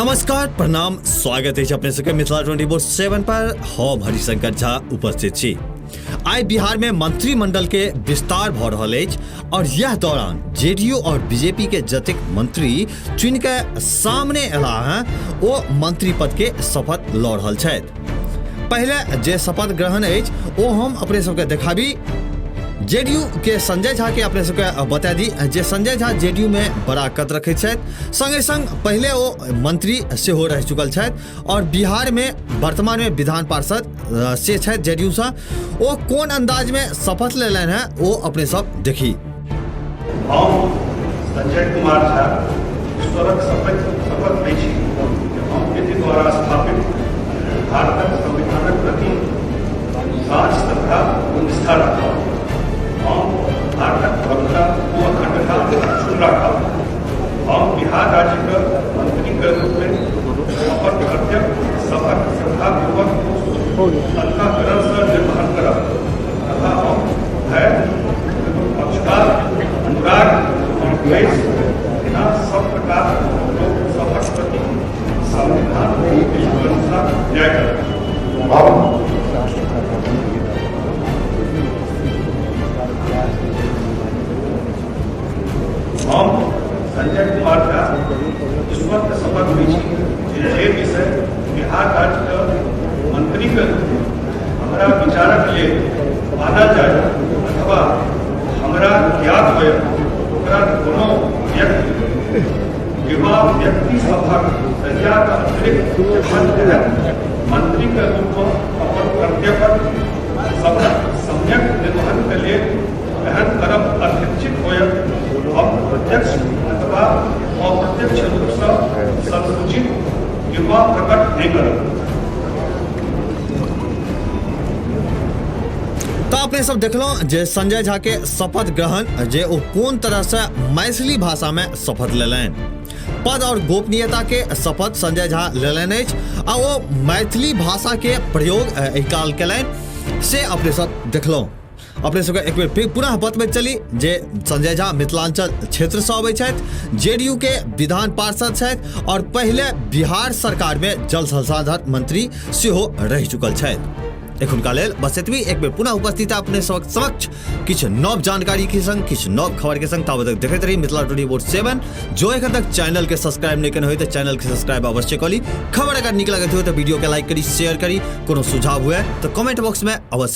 नमस्कार, प्रणाम, स्वागत अछि अपने सबके मिथिला 24/7 पर। हम हरिशंकर झा उपस्थित छी। आइ बिहार में मंत्रिमंडल के विस्तार भ रहल अछि और यह दौरान जेडीयू और बीजेपी के जतेक मंत्री चुनि के सामने एला हैं ओ मंत्री पद के शपथ ल रहल छथि। पहले जे शपथ ग्रहण अछि ओ हम अपने सबके देखाबी। जेडीयू के संजय झा के अपने सबके बता दी जे संजय झा जेडीयू में बड़ा कद रखै छथि, संगे संग पहले ओ मंत्री सेहो रहि चुकल छथि और बिहार में वर्तमान में विधान पार्षद से छथि जेडीयू से। ओ कोन अंदाज में शपथ लेलनि हैं ओ अपने सब देखी। हम संजय कुमार झा ईश्वरक शपथ शपथ लै छी जे हम विधि द्वारा स्थापित भारतक संविधानक प्रति साँच श्रद्धा ओ निष्ठा राखब। हम भारतक प्रभुता ओ अखंडता अक्षुण्ण राखब। हम बिहार राज्यक मंत्रीक रूपमे अपन कर्तव्य सभक श्रद्धापूर्वक ओ शुद्ध अंतःकरणसँ निर्वहन करब तथा हम भय, पक्षपात, अनुराग और द्वेष बिना सब प्रकार लोक सभक प्रति संविधान के अनुसार न्याय करब। हम संजय कुमार झा ईश्वर के शपथ लै छी जे जे विषय बिहार राज्य के मंत्री के रूप में हमरा विचारक लेल मानल जाय अथवा हमरा ज्ञात होय ओकरा कोनो व्यक्ति किंवा व्यक्ति सभक सज्जाक अतिरिक्त जखन तहत मंत्री के रूप में अपन कर्तव्यक सभक सम्यक निर्वहन के लेल एहन करब अपेक्षित होयत, हम प्रत्यक्ष अथवा अप्रत्यक्ष रूपसँ संसूचित किंवा प्रकट नहि करब। तो अपने सब देखलहुँ जे संजय झा के शपथ ग्रहण जे ओ कोन तरह से मैथिली भाषा में शपथ लेलनि। पद और गोपनीयता के शपथ संजय झा लेलनि अछि आ ओ मैथिली भाषा के प्रयोग एहि काल केलनि से अपने सब देखलहुँ। अपने सबके एक बेर फिर पुनः बतबैत चली जे संजय झा मिथिलांचल क्षेत्रसँ अबै छथि, जेडीयू के विधान पार्षद छथि और पहले बिहार सरकार में जल संसाधन मंत्री सेहो रहि चुकल छथि। एखुनका लेल बस एतबी। एक बेर पुनः उपस्थित है अपने सबक समक्ष किछु नव जानकारी के संग, किछु नव खबर के संग। ताबत तक देखैत रही मिथिला 24/7। जो एखन तक चैनल के सब्सक्राइब नहीं केने होय तऽ चैनल के सब्सक्राइब अवश्य कऽ ली। खबर अगर नीक लगैत हो तऽ वीडियो के लाइक करी, शेयर करी। कोनो सुझाव हुए तऽ कमेंट बॉक्स में अवश्य